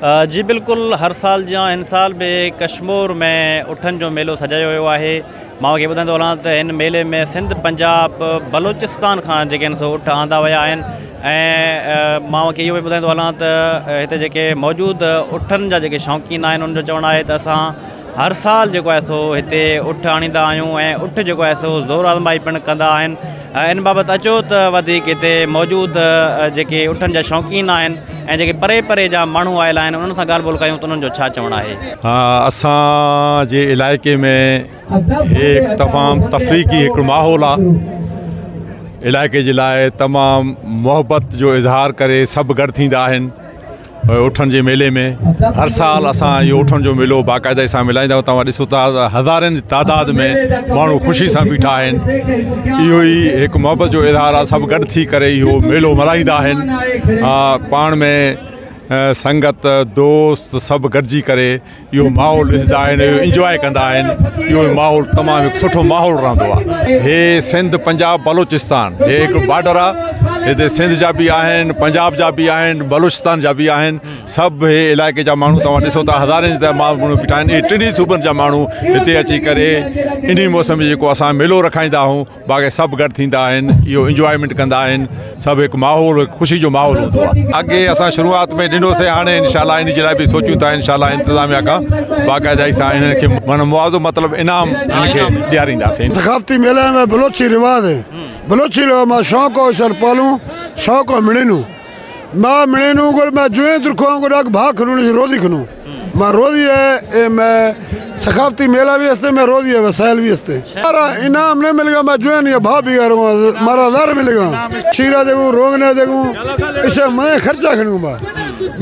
جي بلڪل هر سال جيان هن سال به ڪشمور ۾ اٺن جو ميلو سجايو ويو آهي. مان اوهان کي ٻڌائيندو هلان ته هن ميلي ۾ سنڌ، پنجاب، بلوچستان کان جيڪي آهن سو اٺ آندا ويا آهن ۽ مان اوهان کي اهو به ٻڌائيندو هلان ته هتي جيڪي موجود اٺن جا جيڪي شوقين آهن انهن جو چوڻ آهي ته اسان هر سال جيڪو آهي سو هتي اٺ آڻيندا آهيون ۽ اٺ جيڪو آهي سو زور آزمائي پڻ ڪندا آهن. ان بابت اچو ته وڌيڪ هتي موجود جيڪي اٺن جا شوقين آهن ۽ جيڪي پري پري جا ماڻهو آيل آهن انهن سان ڳالهه ٻولهه ڪيون ته انهن جو ڇا چوڻ آهي. اسان جي علائقي ۾ هي هڪ تمام تفريقي هڪ ماحول آ علائقي جي لاء تمام محبت جو اظهار ڪري سڀ گڏ ٿيندا آهن اٺن جي ميلي ۾ هر سال اسان اهو اٺن جو ميلو باقاعده سان ملهائيندا آهيون توهان ڏسو ٿا ته هزارن جي تعداد ۾ ماڻهو خوشي سان بيٺا آهن اهو ئي هڪ محبت جو اظهار آهي سڀ گڏ ٿي ڪري اهو ميلو ملهائيندا آهن پاڻ ۾ سنگت دوست سڀ گڏجي ڪري اهو ماحول ڏسندا آهن اهو انجواء ڪندا آهن اهو ماحول تمام هڪ سٺو ماحول رهندو آهي هي سنڌ پنجاب بلوچستان هي هڪ بارڊر آهي هتي سنڌ جا به آهن پنجاب جا به آهن بلوچستان جا به آهن سڀ هي علائقي جا ماڻهو توهان ڏسو ٿا هزارين جا ماڻهو بيٺا آهن اهي ٽنهي صوبن جا ماڻهو هتي اچي ڪري انهي موسم ۾ جيڪو اسان ميلو رکائيندا آهيون باقي سڀ گڏ ٿيندا آهن اهو انجوائمينٽ ڪندا آهن سڀ هڪ ماحول هڪ خوشي جو ماحول هوندو آهي اڳي اسان شروعات ۾ ڏنوسي هاڻي انشاء الله ان جي لاء به سوچيون ٿا انشاء الله انتظاميا کان باقاعده سان انهن کي معنی معاوضو مطلب انعام انهن کي ڏيارينداسين. ثقافتي ميلا ۾ بلوچي رواج هي بلوچي رواج مان شوق هو شر پالون شوق هو مڙينو مان مڙينو گل مان جوئين درکو گل اڳ ڀا کنوڻي روزي کنو مان روزي ہے اے میں ثقافتی میلہ بھی ہستے میں روزی ہے وسائل بھی ہستے مارا انعام نہیں مل گا میں جوئن یا بھا بھی کروں گا مارا زر مل گا شیرہ دیکھوں روگنے دیکھوں اسے میں خرچہ کھنوں گا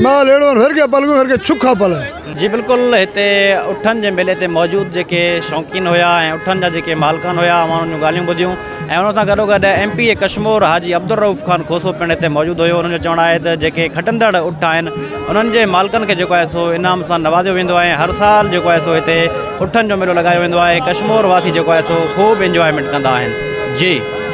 میں لیڑوں پھر کے پلگوں پھر کے چھکا پلے۔ جي بلڪل هتي اٺن جي ميلي تي موجود جيڪي شوقين هيا ۽ اٺن جا جيڪي مالڪان هيا اوهان انهن جون ڳالهيون ٻڌيون ۽ ان سان گڏو گڏ M P A Kashmore Haji Abdul Rauf Khan Khoso پڻ هتي موجود هيو انهن جو چوڻ آهي ته جيڪي کٽندڙ اٺ آهن انهن جي مالڪن کي جيڪو آهي سو انعام سان نوازيو ويندو آهي ۽ هر سال جيڪو آهي سو هتي اٺن جو ميلو لڳايو ويندو آهي ڪشمور واسي جيڪو آهي سو خوب انجوائمينٽ ڪندا آهن جي.